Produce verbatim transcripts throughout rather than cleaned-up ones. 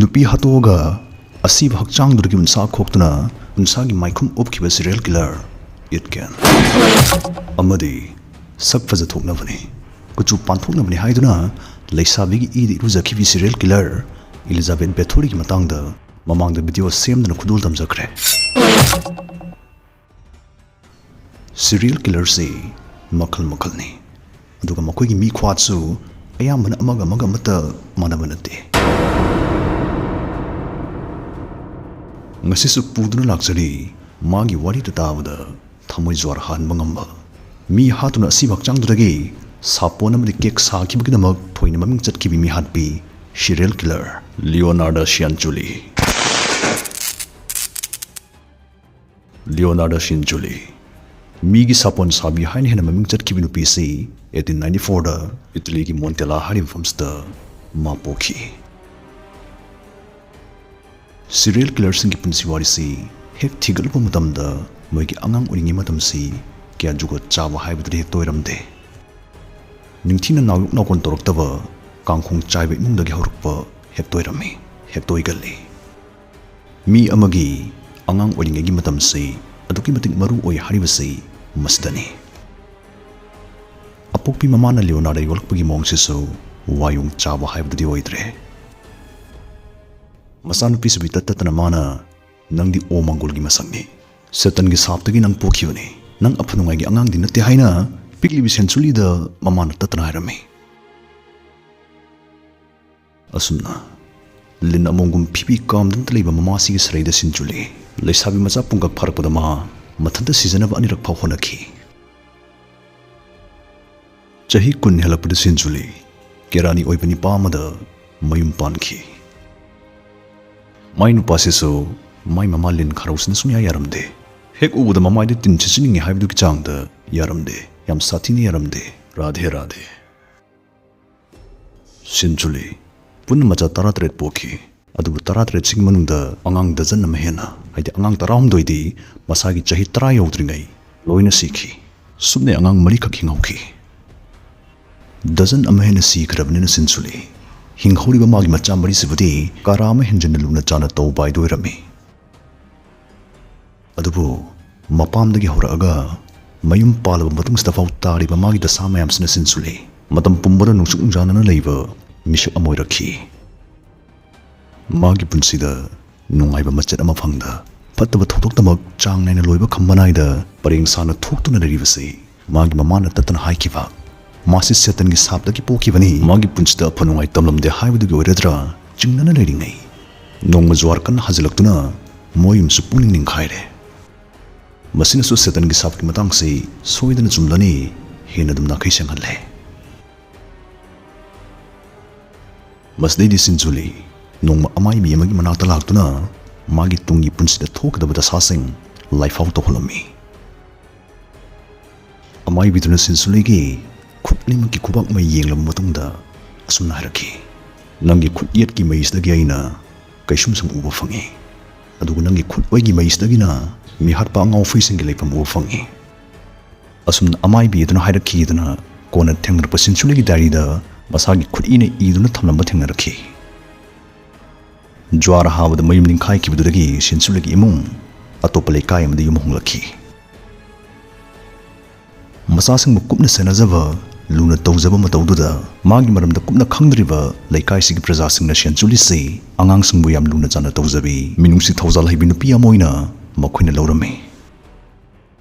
ꯅꯨꯄꯤ ꯍꯥꯠꯇꯣꯛꯑꯒ ꯑꯁꯤꯕ ꯍꯛꯆꯥꯡꯗꯨꯗꯒꯤ ꯎꯟꯁꯥ ꯈꯣꯛꯇꯨꯅ ꯎꯟꯁꯥꯒꯤ ꯃꯥꯏꯈꯨꯝ ꯎꯞꯈꯤꯕ serial killer꯫ It can. ꯑꯃꯗꯤ ꯁꯛ ꯐꯖꯊꯣꯛꯅꯕꯅꯤ, ꯀꯨꯆꯨ ꯄꯥꯟꯊꯣꯛꯅꯕꯅꯤ ꯍꯥꯏꯗꯨꯅ ꯂꯩꯁꯥꯕꯤꯒꯤ ꯏꯗ ꯏꯔꯨꯖꯈꯤꯕꯤ serial killer Elizabeth Bathory ꯒꯤ ꯃꯇꯥꯡꯗ ꯃꯃꯥꯡꯗ video ꯁꯦꯝꯗꯨꯅ ꯈꯨꯗꯣꯜ ꯇꯝꯖꯈ꯭ꯔꯦ꯫ Serial killer ꯁꯤ ꯃꯈꯜ ꯃꯈꯜꯅꯤ, ꯑꯗꯨꯒ ꯃꯈꯣꯏꯒꯤ ꯃꯤ ꯈ꯭ꯋꯥꯠꯁꯨ ꯑꯌꯥꯝꯕꯅ ꯑꯃꯒ ꯑꯃꯒ ꯑꯃꯠꯇ ꯃꯥꯟꯅꯕ ꯅꯠꯇꯦ꯫ ꯉꯁꯤꯁꯨ ꯄꯨꯗꯨꯅ ꯂꯥꯛꯆꯔꯤ ꯃꯥꯒꯤ ꯋꯥꯔꯤꯗ ꯇꯥꯕꯗ ꯊꯃꯣꯏ ꯖ꯭ꯋꯥꯔ ꯍꯥꯟꯕ ꯉꯝꯕ, ꯃꯤ ꯍꯥꯠꯇꯨꯅ ꯑꯁꯤꯕ ꯍꯛꯆꯥꯡꯗꯨꯗꯒꯤ ꯁꯥꯄꯣꯟ ꯑꯃꯗꯤ cake ꯁꯥꯈꯤꯕꯒꯤꯗꯃꯛ ꯊꯣꯏꯅ ꯃꯃꯤꯡ ꯆꯠꯈꯤꯕꯤ ꯃꯤꯍꯥꯠꯄꯤ serial killer Leonarda Cianciulli꯫ Leonarda Cianciulli, ꯃꯤꯒꯤ ꯁꯥꯄꯣꯟ ꯁꯥꯕꯤ ꯍꯥꯏꯅ ꯍꯦꯟꯅ ꯃꯃꯤꯡ ꯆꯠꯈꯤꯕ ꯅꯨꯄꯤꯁꯤ eighteen ninety four ꯗ ꯏꯇꯂꯤꯒꯤ ꯃꯣꯟꯇꯦꯂꯥ ꯍꯥꯏꯔꯤꯕ ꯃꯐꯝꯁꯤꯗ ꯃꯥ ꯄꯣꯛꯈꯤ꯫ Serial killer ꯁꯤꯡꯒꯤ ꯄꯨꯟꯁꯤ ꯋꯥꯔꯤꯁꯤ ꯍꯦꯛ ꯊꯤꯒꯠꯂꯨꯕ ꯃꯇꯝꯗ ꯃꯣꯏꯒꯤ ꯑꯉꯥꯡ ꯑꯣꯏꯔꯤꯉꯩ ꯃꯇꯝꯁꯤ ꯀꯌꯥ ꯖꯨꯒꯣꯠ ꯆꯥꯕ ꯍꯥꯏꯕꯗꯨꯗꯤ ꯍꯦꯛꯇ ꯑꯣꯏꯔꯝꯗꯦ꯫ ꯅꯤꯡꯊꯤꯅ ꯅꯥꯎꯌꯣꯛ ꯅꯥꯎꯀꯣꯟ ꯇꯧꯔꯛꯇꯕ ꯀꯥꯡꯈꯣꯡ ꯆꯥꯏꯕ ꯏꯃꯨꯡꯗꯒꯤ ꯍꯧꯔꯛꯄ ꯍꯦꯛꯇ ꯑꯣꯏꯔꯝꯃꯤ, ꯍꯦꯛꯇ ꯑꯣꯏꯒꯜꯂꯤ꯫ ꯃꯤ ꯑꯃꯒꯤ ꯑꯉꯥꯡ ꯑꯣꯏꯔꯤꯉꯩꯒꯤ ꯃꯇꯝꯁꯤ ꯑꯗꯨꯛꯀꯤ ꯃꯇꯤꯛ ꯃꯔꯨ ꯑꯣꯏ ꯍꯥꯏꯔꯤꯕꯁꯤ ꯃꯁꯤꯗꯅꯤ꯫ ꯑꯄꯣꯛꯄꯤ ꯃꯃꯥꯅ ꯂꯤꯌꯣꯅꯥꯔꯗ ꯌꯣꯛꯂꯛꯄꯒꯤ ꯃꯑꯣꯡꯁꯤꯁꯨ ꯋꯥꯌꯣꯡ ꯆꯥꯕ ꯍꯥꯏꯕꯗꯨꯗꯤ ꯑꯣꯏꯗ꯭ꯔꯦ꯫ ꯃꯆꯥꯅꯨꯄꯤꯁꯨ ꯏꯇꯠ ꯇꯠꯇꯅ ꯃꯥꯅ, "ꯅꯪꯗꯤ ꯑꯣ ꯃꯪꯒꯣꯜꯒꯤ ꯃꯁꯛꯅꯤ, ꯁꯦꯇꯟꯒꯤ ꯁꯥꯞꯇꯒꯤ ꯅꯪ ꯄꯣꯛꯈꯤꯕꯅꯤ, ꯅꯪ ꯑꯐ ꯅꯨꯡꯉꯥꯏꯒꯤ ꯑꯉꯥꯡꯗꯤ ꯅꯠꯇꯦ" ꯍꯥꯏꯅ ꯄꯤꯛꯂꯤꯕꯤ ꯁꯦꯟꯆꯨꯂꯤꯗ ꯃꯃꯥꯅ ꯇꯠꯇꯅ ꯍꯥꯏꯔꯝꯃꯤ꯫ ꯑꯁꯨꯝꯅ ꯂꯤꯟ ꯑꯃꯣꯝꯒꯨꯝ ꯐꯤꯕꯤ ꯀꯥꯝꯗꯨꯅ ꯂꯩꯕ ꯃꯃꯥꯁꯤꯒꯤ ꯁꯔꯩꯗ ꯁꯤꯟꯆꯨꯂꯤ ꯂꯩꯁꯥꯕꯤ ꯃꯆꯥ ꯄꯨꯡꯀꯛ ꯐꯥꯔꯛꯄꯗ ꯃꯥ ꯃꯊꯟꯇ ꯁꯤꯖꯅꯕ ꯑꯅꯤꯔꯛ ꯐꯥꯎ ꯍꯣꯠꯅꯈꯤ꯫ ꯆꯍꯤ ꯀꯨꯟ ꯍꯦꯜꯂꯛꯄꯗ ꯁꯤꯟꯆꯨꯂꯤ ꯀꯦꯔꯥꯅꯤ ꯑꯣꯏꯕ ꯅꯤꯄꯥ ꯑꯃꯗ ꯃꯌꯨꯝ ꯄꯥꯟꯈꯤ꯫ ꯃꯥꯏ ꯅꯨꯄꯥꯁꯤꯁꯨ ꯃꯥꯏ ꯃꯃꯥ ꯂꯤꯟ ꯈꯥꯔꯧꯁꯤꯅ ꯁꯨꯡꯌꯥ ꯌꯥꯔꯝꯗꯦ꯫ ꯍꯦꯛ ꯎꯕꯗ ꯃꯃꯥꯏꯗ ꯇꯤꯟ ꯁꯤꯠꯆꯤꯟꯅꯤꯡꯉꯤ ꯍꯥꯏꯕꯗꯨꯒꯤ ꯆꯥꯡꯗ ꯌꯥꯔꯝꯗꯦ, ꯌꯥꯝ ꯁꯥꯊꯤꯅ ꯌꯥꯔꯝꯗꯦ꯫ ꯔꯥꯙꯦ ꯔꯥꯙꯦ꯫ ꯁꯤꯟꯆꯨꯂꯤ ꯄꯨꯟꯅ ꯃꯆꯥ ꯇꯔꯥꯇꯔꯦꯠ ꯄꯣꯛꯈꯤ꯫ ꯑꯗꯨꯕꯨ ꯇꯔꯥꯇꯔꯦꯠꯁꯤꯒꯤ ꯃꯅꯨꯡꯗ ꯑꯉꯥꯡ ꯗꯖꯟ ꯑꯃ ꯍꯦꯟꯅ, ꯍꯥꯏꯗꯤ ꯑꯉꯥꯡ ꯇꯔꯥꯍꯨꯝꯗꯣꯏꯗꯤ ꯃꯁꯥꯒꯤ ꯆꯍꯤ ꯇꯔꯥ ꯌꯧꯗ꯭ꯔꯤꯉꯩ ꯂꯣꯏꯅ ꯁꯤꯈꯤ꯫ ꯁꯨꯞꯅꯩ ꯑꯉꯥꯡ ꯃꯔꯤꯈꯛ ꯍꯤꯡꯍꯧꯈꯤ꯫ ꯗꯖꯟ ꯑꯃ ꯍꯦꯟꯅ ꯁꯤꯈ꯭ꯔꯕꯅꯤꯅ ꯁꯤꯟꯆꯨꯂꯤ ꯍꯤꯡꯍꯧꯔꯤꯕ ꯃꯥꯒꯤ ꯃꯆꯥ ꯃꯔꯤꯁꯤꯕꯨꯗꯤ ꯀꯔꯥ ꯑꯃ ꯍꯦꯟꯖꯟꯅ ꯂꯨꯅ ꯆꯥꯅ ꯇꯧꯕ ꯍꯥꯏꯗꯨ ꯑꯣꯏꯔꯝꯃꯤ꯫ ꯑꯗꯨꯕꯨ ꯃꯄꯥꯝꯗꯒꯤ ꯍꯧꯔꯛꯑꯒ ꯃꯌꯨꯝ ꯄꯥꯜꯂꯕ ꯃꯇꯨꯡꯁꯤꯗꯐꯥꯎ ꯇꯥꯔꯤꯕ ꯃꯥꯒꯤ ꯗꯁꯥ ꯃꯌꯥꯝꯁꯤꯅ ꯁꯤꯟꯁꯨꯂꯤ ꯃꯇꯝ ꯄꯨꯝꯕꯗ ꯅꯨꯡꯁꯨꯛ ꯅꯨꯡꯖꯥꯅꯅ ꯂꯩꯕ ꯃꯤꯁꯛ ꯑꯃ ꯑꯣꯏꯔꯛꯈꯤ꯫ ꯃꯥꯒꯤ ꯄꯨꯟꯁꯤꯗ ꯅꯨꯡꯉꯥꯏꯕ ꯃꯆꯦꯠ ꯑꯃ ꯐꯪꯗ, ꯐꯠꯇꯕ ꯊꯧꯗꯣꯛꯇꯃꯛ ꯆꯥꯡ ꯅꯥꯏꯅ ꯂꯣꯏꯕ ꯈꯝꯕ ꯅꯥꯏꯗ ꯄꯔꯦꯡ ꯁꯥꯅ ꯊꯣꯛꯇꯨꯅ ꯂꯩꯔꯤꯕꯁꯤ ꯃꯥꯒꯤ ꯃꯃꯥꯅ ꯇꯠꯇꯅ ꯍꯥꯏꯈꯤꯕ, "ꯃꯥꯁꯤ ꯁꯦꯇꯟꯒꯤ ꯁꯥꯞꯇꯒꯤ ꯄꯣꯛꯈꯤꯕꯅꯤ, ꯃꯥꯒꯤ ꯄꯨꯟꯁꯤꯗ ꯑꯐ ꯅꯨꯡꯉꯥꯏ ꯇꯝꯂꯝꯗꯦ" ꯍꯥꯏꯕꯗꯨꯒꯤ ꯑꯣꯏꯔꯗ꯭ꯔꯥ ꯆꯤꯡꯅꯅ ꯂꯩꯔꯤꯉꯩ, ꯅꯣꯡꯃ ꯖ꯭ꯋꯥꯔ ꯀꯟꯅ ꯍꯥꯖꯤꯜꯂꯛꯇꯨꯅ ꯃꯣꯏ ꯌꯨꯝꯁꯨ ꯄꯨꯛꯅꯤꯡ ꯅꯤꯡꯈꯥꯏꯔꯦ꯫ ꯃꯁꯤꯅꯁꯨ ꯁꯦꯇꯟꯒꯤ ꯁꯥꯞꯀꯤ ꯃꯇꯥꯡꯁꯤ ꯁꯣꯏꯗꯅ ꯆꯨꯝꯂꯅꯤ ꯍꯦꯟꯅ ꯑꯗꯨꯝ ꯅꯥꯈꯩ ꯁꯦꯡꯍꯜꯂꯦ꯫ ꯃꯁꯤꯗꯩꯗꯤ ꯁꯤꯟꯖꯨꯂꯤ ꯅꯣꯡꯃ ꯑꯃꯥꯏꯕꯤ ꯑꯃꯒꯤ ꯃꯅꯥꯛꯇ ꯂꯥꯛꯇꯨꯅ ꯃꯥꯒꯤ ꯇꯨꯡꯒꯤ ꯄꯨꯟꯁꯤꯗ ꯊꯣꯛꯀꯗꯕ ꯗꯁꯥꯁꯤꯡ ꯂꯥꯏꯐꯥꯎ ꯇꯧꯍꯜꯂꯝꯃꯤ꯫ ꯑꯃꯥꯏꯕꯤꯗꯨꯅ ꯁꯤꯟꯁꯨꯂꯤꯒꯤ ꯈꯨꯠ ꯑꯅꯤꯃꯛꯀꯤ ꯈꯨꯕꯥꯛ ꯃꯩ ꯌꯦꯡꯂꯕ ꯃꯇꯨꯡꯗ ꯑꯁꯨꯝꯅ ꯍꯥꯏꯔꯛꯈꯤ, "ꯅꯪꯒꯤ ꯈꯨꯠ ꯌꯦꯠꯀꯤ ꯃꯩꯁꯤꯗꯒꯤ ꯑꯩꯅ ꯀꯩꯁꯨꯝꯁꯪ ꯎꯕ ꯐꯪꯉꯤ, ꯑꯗꯨꯒ ꯅꯪꯒꯤ ꯈꯨꯠ ꯑꯣꯏꯒꯤ ꯃꯩꯁꯤꯗꯒꯤꯅ ꯃꯤꯍꯥꯠꯄ ꯑꯉꯥꯎ ꯐꯩꯁꯤꯡꯒꯤ ꯂꯩꯐꯝ ꯎꯕ ꯐꯪꯉꯤ"꯫ ꯑꯁꯨꯝꯅ ꯑꯃꯥꯏꯕꯤ ꯑꯗꯨꯅ ꯍꯥꯏꯔꯛꯈꯤꯗꯨꯅ ꯀꯣꯟꯅ ꯊꯦꯡꯅꯔꯛꯄ ꯁꯤꯟꯁꯨꯂꯤꯒꯤ ꯗꯥꯏꯔꯤꯗ ꯃꯁꯥꯒꯤ ꯈꯨꯠꯏꯅ ꯏꯗꯨꯅ ꯊꯝꯂꯝꯕ ꯊꯦꯡꯅꯔꯛꯈꯤ꯫ ꯖ꯭ꯋꯥꯔ ꯍꯥꯕꯗ ꯃꯌꯨꯝ ꯅꯤꯡꯈꯥꯏꯈꯤꯕꯗꯨꯗꯒꯤ ꯁꯤꯟꯁꯨꯂꯤꯒꯤ ꯏꯃꯨꯡ ꯑꯇꯣꯞꯄ ꯂꯩꯀꯥꯏ ꯑꯃꯗ ꯌꯨꯝ ꯍꯣꯡꯂꯛꯈꯤ꯫ ꯃꯆꯥꯁꯤꯡꯕꯨ ꯀꯨꯞꯅ ꯁꯦꯟꯅꯖꯕ, ꯂꯨꯅ ꯇꯧꯖꯕ ꯃꯇꯧꯗꯨꯗ ꯃꯥꯒꯤ ꯃꯔꯝꯗ ꯀꯨꯞꯅ ꯈꯪꯗ꯭ꯔꯤꯕ ꯂꯩꯀꯥꯏꯁꯤꯒꯤ ꯄ꯭ꯔꯖꯥꯁꯤꯡꯅ ꯁꯦꯟꯆꯨꯂꯤꯁꯤ ꯑꯉꯥꯡꯁꯤꯡꯕꯨ ꯌꯥꯝ ꯂꯨꯅ ꯆꯥꯟꯅ ꯇꯧꯖꯕꯤ, ꯃꯤꯅꯨꯡꯁꯤ ꯊꯧꯖꯥꯜ ꯍꯩꯕꯤ ꯅꯨꯄꯤ ꯑꯃ ꯑꯣꯏꯅ ꯃꯈꯣꯏꯅ ꯂꯧꯔꯝꯃꯤ꯫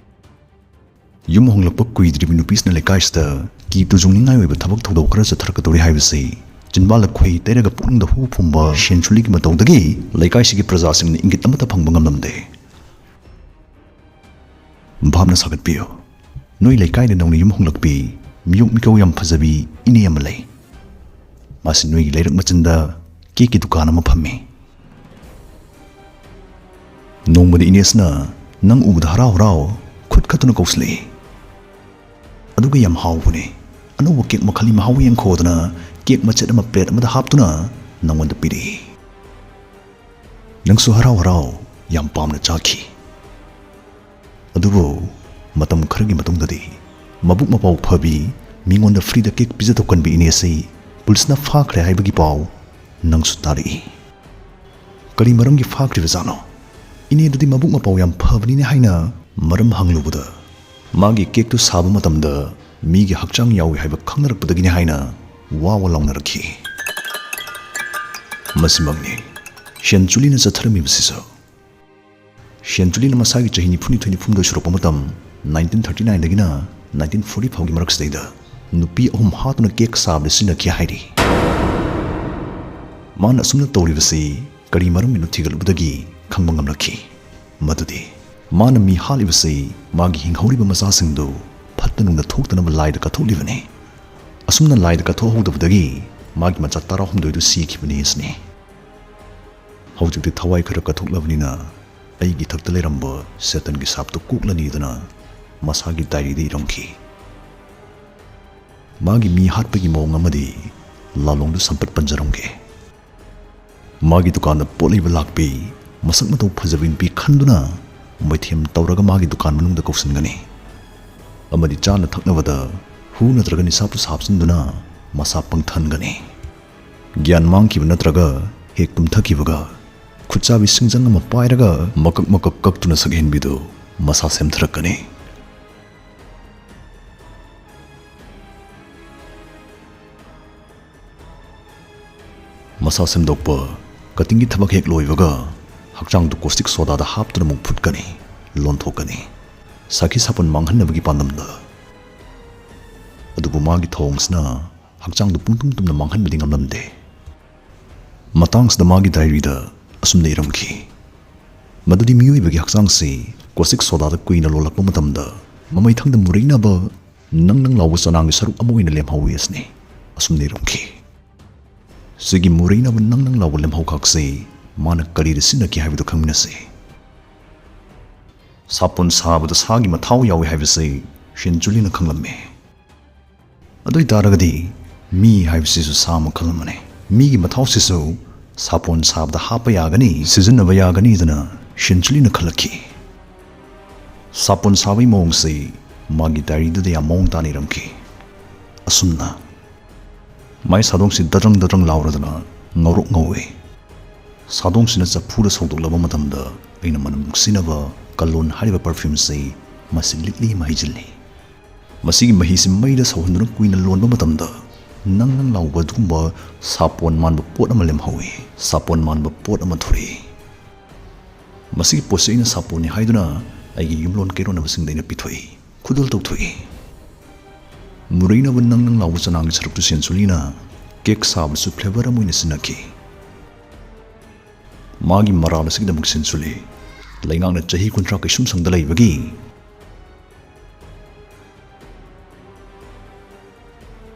ꯌꯨꯝ ꯍꯣꯡꯂꯛꯄ ꯀꯨꯏꯗ꯭ꯔꯤꯕꯤ ꯅꯨꯄꯤꯁꯤꯅ ꯂꯩꯀꯥꯏꯁꯤꯗ ꯀꯤ ꯇꯨꯖꯨꯡꯅꯤꯡꯉꯥꯏ ꯑꯣꯏꯕ ꯊꯕꯛ ꯊꯧꯗꯣꯛ ꯈꯔ ꯆꯠꯊꯔꯛꯀꯗꯧꯔꯤ ꯍꯥꯏꯕꯁꯤ ꯆꯤꯟꯕꯥꯜꯗ ꯈꯣꯏꯍꯤ ꯇꯩꯔꯒ ꯄꯨꯛꯅꯤꯡꯗ ꯍꯨ ꯐꯨꯝꯕ ꯁꯦꯟꯆꯨꯂꯤꯒꯤ ꯃꯇꯧꯗꯒꯤ ꯂꯩꯀꯥꯏꯁꯤꯒꯤ ꯄ꯭ꯔꯖꯥꯁꯤꯡꯅ ꯏꯪꯒꯤꯠ ꯑꯃꯠꯇ ꯐꯪꯕ ꯉꯝꯂꯝꯗꯦ꯫ ꯚꯥꯞꯅ ꯁꯥꯒꯠꯄꯤꯌꯨ, ꯅꯣꯏ ꯂꯩꯀꯥꯏꯗ ꯅꯧꯅ ꯌꯨꯝ ꯍꯣꯡꯂꯛꯄꯤ, ꯃꯤꯌꯣꯛ ꯃꯤꯀꯧ ꯌꯥꯝ ꯐꯖꯕꯤ ꯏꯅꯦ ꯑꯃ ꯂꯩ꯫ ꯃꯥꯁꯤ ꯅꯣꯏꯒꯤ ꯂꯩꯔꯛ ꯃꯆꯤꯟꯗ ꯀꯦꯛꯀꯤ ꯗꯨꯀꯥꯟ ꯑꯃ ꯐꯝꯃꯤ꯫ ꯅꯣꯡꯃꯗꯤ ꯏꯅꯦꯁꯅ ꯅꯪ ꯎꯕꯗ ꯍꯔꯥꯎ ꯍꯔꯥꯎ ꯈꯨꯠ ꯈꯠꯇꯨꯅ ꯀꯧꯁꯤꯜꯂꯛꯏ꯫ ꯑꯗꯨꯒ ꯌꯥꯝ ꯍꯥꯎꯕꯅꯦ꯫ "ꯑꯅꯧꯕ ꯀꯦꯛ ꯃꯈꯜꯒꯤ ꯃꯍꯥꯎ ꯌꯦꯡꯈꯣꯗꯅ" ꯀꯦꯛ ꯃꯆꯦꯠ ꯑꯃ ꯄ꯭ꯂꯦꯠ ꯑꯃꯗ ꯍꯥꯞꯇꯨꯅ ꯅꯪꯉꯣꯟꯗ ꯄꯤꯔꯛꯏ꯫ ꯅꯪꯁꯨ ꯍꯔꯥꯎ ꯍꯔꯥꯎ ꯌꯥꯝ ꯄꯥꯝꯅ ꯆꯥꯈꯤ꯫ ꯑꯗꯨꯕꯨ ꯃꯇꯝ ꯈꯔꯒꯤ ꯃꯇꯨꯡꯗꯗꯤ ꯃꯕꯨꯛ ꯃꯄꯥꯎ ꯐꯕꯤ, ꯃꯤꯉꯣꯟꯗ ꯐ꯭ꯔꯤꯗ ꯀꯦꯛ ꯄꯤꯖꯊꯣꯛꯀꯟꯕꯤ ꯏꯅꯦ ꯑꯁꯤ ꯄꯨꯂꯤꯁꯅ ꯐꯥꯈ꯭ꯔꯦ ꯍꯥꯏꯕꯒꯤ ꯄꯥꯎ ꯅꯪꯁꯨ ꯇꯥꯔꯛꯏ꯫ ꯀꯔꯤ ꯃꯔꯝꯒꯤ ꯐꯥꯈ꯭ꯔꯤꯕꯖꯥꯠꯅꯣ? ꯏꯅꯦꯗꯨꯗꯤ ꯃꯕꯨꯛ ꯃꯄꯥꯎ ꯌꯥꯝ ꯐꯕꯅꯤꯅꯦ ꯍꯥꯏꯅ ꯃꯔꯝ ꯍꯪꯂꯨꯕꯗ, ꯃꯥꯒꯤ ꯀꯦꯛꯇꯨ ꯁꯥꯕ ꯃꯇꯝꯗ ꯃꯤꯒꯤ ꯍꯛꯆꯥꯡ ꯌꯥꯎꯏ ꯍꯥꯏꯕ ꯈꯪꯅꯔꯛꯄꯗꯒꯤꯅꯤ ꯍꯥꯏꯅ ꯋꯥ ꯋꯥ ꯂꯥꯎꯅꯔꯛꯈꯤ꯫ ꯃꯁꯤꯃꯛꯅꯤ ꯁꯦꯟꯆꯨꯂꯤꯅ ꯆꯠꯊꯔꯝꯃꯤꯕꯁꯤꯁꯨ꯫ ꯁꯦꯟꯆꯨꯂꯤꯅ ꯃꯁꯥꯒꯤ ꯆꯍꯤ ꯅꯤꯐꯨꯅꯤꯊꯣꯏ ꯅꯤꯐꯨꯍꯨꯝꯗꯣꯏ ꯁꯨꯔꯛꯄ ꯃꯇꯝ, ꯅꯥꯏꯟꯇꯤꯟ ꯊꯥꯔꯇꯤ ꯅꯥꯏꯟꯗꯒꯤꯅ ꯅꯥꯏꯟꯇꯤꯟ ꯐꯣꯔꯇꯤ ꯐꯥꯎꯒꯤ ꯃꯔꯛꯁꯤꯗꯩꯗ ꯅꯨꯄꯤ ꯑꯍꯨꯝ ꯍꯥꯠꯇꯨꯅ ꯀꯦꯛ ꯁꯥꯕꯗ ꯁꯤꯖꯤꯟꯅꯈꯤ ꯍꯥꯏꯔꯤ꯫ ꯃꯥꯅ ꯑꯁꯨꯝꯅ ꯇꯧꯔꯤꯕꯁꯤ ꯀꯔꯤ ꯃꯔꯝꯒꯤꯅꯣ ꯊꯤꯒꯠꯂꯨꯕꯗꯒꯤ ꯈꯪꯕ ꯉꯝꯂꯛꯈꯤ꯫ ꯃꯗꯨꯗꯤ ꯃꯥꯅ ꯃꯤ ꯍꯥꯠꯂꯤꯕꯁꯤ ꯃꯥꯒꯤ ꯍꯤꯡꯍꯧꯔꯤꯕ ꯃꯆꯥꯁꯤꯡꯗꯨ ꯐꯠꯇ ꯅꯨꯡꯗ ꯊꯣꯛꯇꯅꯕ ꯂꯥꯏꯗ ꯀꯠꯊꯣꯛꯂꯤꯕꯅꯤ꯫ ꯑꯁꯨꯝꯅ ꯂꯥꯏꯗ ꯀꯠꯊꯣꯛꯍꯧꯗꯕꯗꯒꯤ ꯃꯥꯒꯤ ꯃꯆꯥ ꯇꯔꯥꯍꯨꯝꯗꯣꯏꯗꯨ ꯁꯤꯈꯤꯕꯅꯤ ꯑꯁꯤꯅꯤ꯫ ꯍꯧꯖꯤꯛꯇꯤ ꯊꯋꯥꯏ ꯈꯔ ꯀꯠꯊꯣꯛꯂꯕꯅꯤꯅ ꯑꯩꯒꯤ ꯏꯊꯛꯇ ꯂꯩꯔꯝꯕ ꯁꯦꯇꯟꯒꯤ ꯁꯥꯞꯇꯨ ꯀꯣꯛꯂꯅꯤꯗꯅ ꯃꯁꯥꯒꯤ ꯗꯥꯏꯔꯤꯗ ꯏꯔꯝꯈꯤ꯫ ꯃꯥꯒꯤ ꯃꯤ ꯍꯥꯠꯄꯒꯤ ꯃꯑꯣꯡ ꯑꯃꯗꯤ ꯂꯥꯂꯣꯡꯗꯨ ꯁꯝꯄꯠ ꯄꯟꯖꯔꯝꯒꯦ꯫ ꯃꯥꯒꯤ ꯗꯨꯀꯥꯟꯗ ꯄꯣꯠ ꯂꯩꯕ ꯂꯥꯛꯄꯤ ꯃꯁꯛ ꯃꯇꯧ ꯐꯖꯕꯤ ꯅꯨꯄꯤ ꯈꯟꯗꯨꯅ ꯃꯣꯏꯊꯦꯝ ꯇꯧꯔꯒ ꯃꯥꯒꯤ ꯗꯨꯀꯥꯟ ꯃꯅꯨꯡꯗ ꯀꯧꯁꯤꯟꯒꯅꯤ꯫ ꯑꯃꯗꯤ ꯆꯥꯅ ꯊꯛꯅꯕꯗ ꯍꯨ ꯅꯠꯇ꯭ꯔꯒ ꯅꯤꯁꯥ ꯄꯨꯁꯥ ꯍꯥꯞꯆꯤꯟꯗꯨꯅ ꯃꯁꯥ ꯄꯪꯊꯍꯟꯒꯅꯤ꯫ ꯒ꯭ꯌꯥꯟ ꯃꯥꯡꯈꯤꯕ ꯅꯠꯇ꯭ꯔꯒ ꯍꯦꯛ ꯇꯨꯝꯊꯈꯤꯕꯒ ꯈꯨꯠꯆꯥꯕꯤ ꯁꯤꯡꯖꯪ ꯑꯃ ꯄꯥꯏꯔꯒ ꯃꯀꯛ ꯃꯀꯛ ꯀꯛꯇꯨꯅ ꯁꯛꯍꯦꯟꯕꯤꯗꯨ ꯃꯁꯥ ꯁꯦꯝꯊꯔꯛꯀꯅꯤ꯫ ꯃꯁꯥ ꯁꯦꯝꯗꯣꯛꯄ, ꯀꯇꯤꯡꯒꯤ ꯊꯕꯛ ꯍꯦꯛ ꯂꯣꯏꯕꯒ ꯍꯛꯆꯥꯡꯗꯨ ꯀꯣꯁꯇꯤꯛ ꯁꯣꯗꯥꯗ ꯍꯥꯞꯇꯨꯅ ꯑꯃꯨꯛ ꯐꯨꯠꯀꯅꯤ, ꯂꯣꯟꯊꯣꯛꯀꯅꯤ꯫ ꯁꯥꯈꯤ ꯁꯥꯄꯣꯟ ꯃꯥꯡꯍꯟꯅꯕꯒꯤ ꯄꯥꯟꯗꯝꯗ꯫ ꯑꯗꯨꯕꯨ ꯃꯥꯒꯤ ꯊꯧꯑꯣꯡꯁꯤꯅ ꯍꯛꯆꯥꯡꯗꯨ ꯄꯨꯡꯇꯨꯝ ꯇꯨꯝꯅ ꯃꯥꯡꯍꯟꯕꯗꯤ ꯉꯝꯂꯝꯗꯦ꯫ ꯃꯇꯥꯡꯁꯤꯗ ꯃꯥꯒꯤ ꯗꯥꯏꯔꯤꯗ ꯑꯁꯨꯝꯅ ꯏꯔꯝꯈꯤ, ꯃꯗꯨꯗꯤ ꯃꯤꯑꯣꯏꯕꯒꯤ ꯍꯛꯆꯥꯡꯁꯤ ꯀꯣꯁꯤꯛ ꯁꯣꯗꯥꯗ ꯀꯨꯏꯅ ꯂꯣꯜꯂꯛꯄ ꯃꯇꯝꯗ ꯃꯃꯩꯊꯪꯗ ꯃꯨꯔꯩꯅꯕ ꯅꯪ ꯅꯪ ꯂꯥꯎꯕ ꯆꯅꯥꯡꯒꯤ ꯁꯔꯨꯛ ꯑꯃ ꯑꯣꯏꯅ ꯂꯦꯝꯍꯧꯏ ꯑꯁꯤꯅꯤ꯫ ꯑꯁꯨꯝꯅ ꯏꯔꯝꯈꯤ꯫ ꯁꯤꯒꯤ ꯃꯨꯔꯩꯅꯕ ꯅꯪ ꯅꯪ ꯂꯥꯎꯕ ꯂꯦꯝꯍꯧꯈꯥꯛꯁꯤ ꯃꯥꯅ ꯀꯔꯤꯗ ꯁꯤꯖꯤꯟꯅꯈꯤ ꯍꯥꯏꯕꯗꯨ ꯈꯪꯃꯤꯟꯅꯁꯤ꯫ ꯁꯥꯄꯣꯟ ꯁꯥꯕꯗ ꯁꯥꯒꯤ ꯃꯊꯥꯎ ꯌꯥꯎꯏ ꯍꯥꯏꯕꯁꯤ ꯁꯤꯟꯆꯨꯂꯤꯅ ꯈꯪꯂꯝꯃꯤ꯫ ꯑꯗꯨ ꯑꯣꯏ ꯇꯥꯔꯒꯗꯤ ꯃꯤ ꯍꯥꯏꯕꯁꯤꯁꯨ ꯁꯥ ꯃꯈꯜ ꯑꯃꯅꯤ꯫ ꯃꯤꯒꯤ ꯃꯊꯥꯎꯁꯤꯁꯨ ꯁꯥꯄꯣꯟ ꯁꯥꯕꯗ ꯍꯥꯞꯄ ꯌꯥꯒꯅꯤ, ꯁꯤꯖꯤꯟꯅꯕ ꯌꯥꯒꯅꯤꯗꯅ ꯁꯤꯟꯆꯨꯂꯤꯅ ꯈꯜꯂꯛꯈꯤ꯫ ꯁꯥꯄꯣꯟ ꯁꯥꯕꯒꯤ ꯃꯑꯣꯡꯁꯤ ꯃꯥꯒꯤ ꯗꯥꯏꯔꯤꯗꯨꯗ ꯌꯥꯝ ꯃꯑꯣꯡ ꯇꯥꯅ ꯏꯔꯝꯈꯤ꯫ ꯑꯁꯨꯝꯅ, ꯃꯥꯏ ꯁꯥꯗꯣꯡꯁꯤ ꯗꯗ꯭ꯔꯪ ꯗꯗ꯭ꯔꯪ ꯂꯥꯎꯔꯗꯅ ꯉꯧꯔꯣꯛ ꯉꯧꯏ꯫ ꯁꯥꯗꯣꯡꯁꯤꯅ ꯆꯐꯨꯗ ꯁꯧꯗꯣꯛꯂꯕ ꯃꯇꯝꯗ ꯑꯩꯅ ꯃꯅꯝ ꯅꯨꯡꯁꯤꯅꯕ ꯀꯂꯣꯟ ꯍꯥꯏꯔꯤꯕ perfumeꯁꯤ ꯃꯁꯤ ꯂꯤꯛꯂꯤ ꯑꯃ ꯍꯩꯖꯤꯜꯂꯤ꯫ ꯃꯁꯤꯒꯤ ꯃꯍꯤꯁꯤ ꯃꯩꯗ ꯁꯧꯍꯟꯗꯨꯅ ꯀꯨꯏꯅ ꯂꯣꯟꯕ ꯃꯇꯝꯗ ꯅꯪ ꯅꯪ ꯂꯥꯎꯕ ꯑꯗꯨꯒꯨꯝꯕ ꯁꯥꯄꯣꯟ ꯃꯥꯟꯕ ꯄꯣꯠ ꯑꯃ ꯂꯦꯝꯍꯧꯏ꯫ ꯁꯥꯄꯣꯟ ꯃꯥꯟꯕ ꯄꯣꯠ ꯑꯃ ꯊꯣꯔꯛꯏ꯫ ꯃꯁꯤꯒꯤ ꯄꯣꯠꯁꯤ ꯑꯩꯅ ꯁꯥꯄꯣꯟꯅꯤ ꯍꯥꯏꯗꯨꯅ ꯑꯩꯒꯤ ꯌꯨꯝꯂꯣꯟ ꯀꯩꯔꯣꯟꯅꯕꯁꯤꯡꯗ ꯑꯩꯅ ꯄꯤꯊꯣꯛꯏ, ꯈꯨꯗꯣꯜ ꯇꯧꯊꯣꯛꯏ꯫ ꯃꯨꯔꯩꯅꯕ ꯅꯪ ꯅꯪ ꯂꯥꯎꯕ ꯆꯅꯥꯡꯒꯤ ꯁꯔꯨꯛꯇꯨ ꯁꯦꯟꯁꯨꯂꯤꯅ cake ꯁꯥꯕꯁꯨ flavour ꯑꯃ ꯑꯣꯏꯅ ꯁꯤꯖꯤꯟꯅꯈꯤ꯫ ꯃꯥꯒꯤ ꯃꯔꯥꯜ ꯑꯁꯤꯒꯤꯗꯃꯛ ꯁꯦꯟꯁꯨꯂꯤ ꯂꯩꯉꯥꯛꯅ ꯆꯍꯤ ꯀꯨꯟꯊ꯭ꯔꯥ ꯀꯩꯁꯨꯝꯁꯪꯗ ꯂꯩꯕꯒꯤ